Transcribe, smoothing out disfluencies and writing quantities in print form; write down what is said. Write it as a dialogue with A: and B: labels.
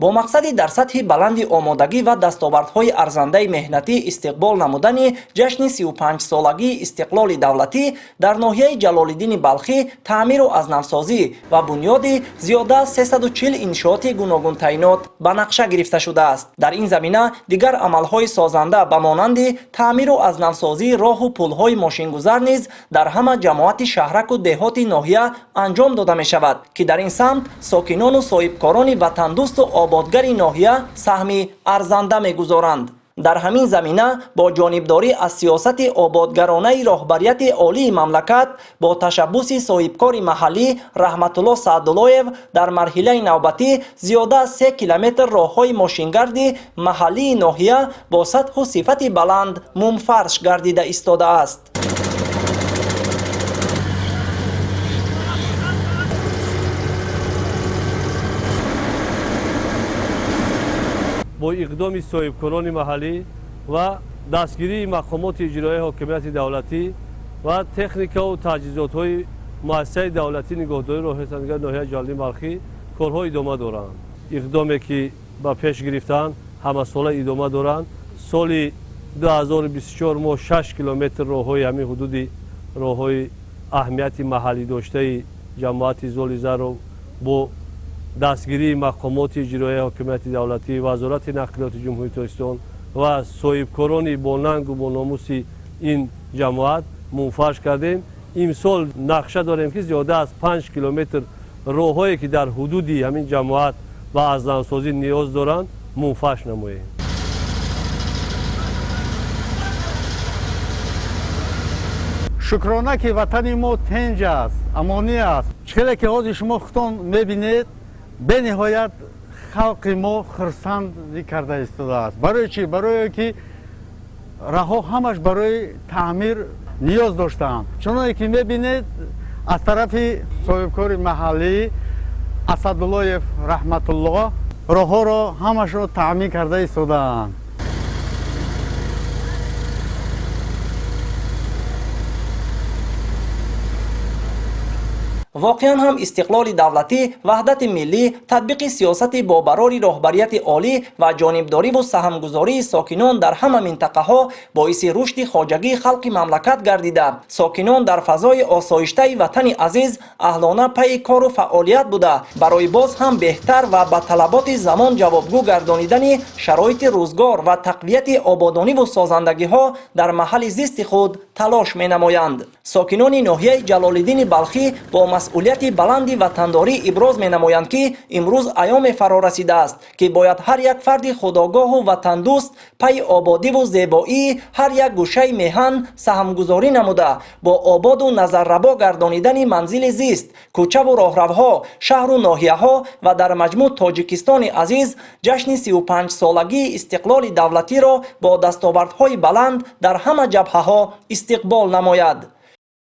A: Бо мақсади дар сатҳи баланди омодагӣ ва дастовардҳои арзандаи меҳнатӣ истиқбол намудани ҷашни 35-солагии истиқлоли давлатӣ дар ноҳияи Ҷалолиддини Балхӣ таъмиру азнавсозӣ ва бунёди зиёда аз 340 иншооти гуногунтаъинот ба нақша гирифта шудааст. Дар ин замина дигар амалҳои созанда ба монанди таъмиру азнавсозии роҳу пулҳои мошингузар низ дар ҳама ҷамоати шаҳраку деҳоти ноҳия анҷом дода мешавад, ки дар ин самт сокинону соҳибкорони ватандӯсту ободгари ноҳия саҳми арзанда мегузоранд. Дар ҳамин замина бо ҷонибдорӣ аз сиёсати ободгаронаи роҳбарияти олии мамлакат бо ташаббуси соҳибкори маҳаллӣ Раҳматулло Саъдуллоев дар марҳилаи навбатӣ зиёда аз 3 километр роҳҳои мошингарди маҳаллии ноҳия бо сатҳу сифати баланд мумфарш гардида истодааст.
B: Бо иқдоми соҳибкорони маҳаллӣ ва дастгирии мақомоти иҷроияи ҳокимияти давлатӣ ва техникаву таҷҳизотҳои муассисаи давлатӣ нигоҳдории роҳҳои ноҳияи Ҷалолиддини Балхӣ корҳо идома доранд. Иқдоме ки ба пеш гирифтанд, ҳамасола идома доранд. Соли 2024 мо 6 километр роҳҳои ҳамин ҳудуди роҳҳои аҳамияти маҳаллӣ доштаи ҷамоати Золизарро бо дастгирии мақомоти иҷроияи ҳокимияти давлатӣ, Вазорати нақлиёти Ҷумҳурии Тоҷикистон ва соҳибкорони бонангу бономуси ин ҷамоат мунфарш кардем. Имсол нақша дорем, ки зиёда аз 5 километр роҳҳое, ки дар ҳудуди ҳамин ҷамоат ба азнавсозӣ ниёз доранд, мунфарш намоем.
C: Шукрона, ки ватани мо тинҷ аст, амонӣ аст. Хеле ки ҳозир шумо худтон мебинед, бениҳоят халқи мо хурсандӣ карда истодааст. Барои чӣ? Барое ки роҳҳо ҳамаш барои таъмир ниёз доштаанд. Чуноне ки мебинед, аз тарафи соҳибкори маҳаллӣ Асадуллоев Раҳматулло роҳҳоро ҳамашро таъмин карда истодаанд.
A: Воқеан ҳам, истиқлоли давлатӣ, ваҳдати миллӣ, татбиқи сиёсати бобарори роҳбарияти олӣ ва ҷонибдориву саҳмгузории сокинон дар ҳама минтақаҳо боиси рушди хоҷагии халқи мамлакат гардида, сокинон дар фазои осоиштаи ватани азиз аҳлона пайи кору фаъолият буда, барои боз ҳам беҳтар ва ба талаботи замон ҷавобгӯ гардонидани шароити рӯзгор ва тақвияти ободониву созандагиҳо дар маҳалли зисти худ талош менамоянд. Сокинони ноҳияи Ҷалолиддини Балхӣ бо масъулияти баланди ватандорӣ иброз менамоянд, ки имрӯз айёме фаро расидааст, ки бояд ҳар як фарди худогоҳу ватандӯст пайи ободиву зебоии ҳар як гӯшаи меҳан саҳмгузорӣ намуда, бо ободу назаррабо гардонидани манзили зист, кӯчаву роҳравҳо, шаҳру ноҳияҳо ва дар маҷмӯъ Тоҷикистони азиз ҷашни 35-солагии истиқлоли давлатиро бо дастовардҳои баланд дар ҳама ҷабҳаҳо истиқбол намояд.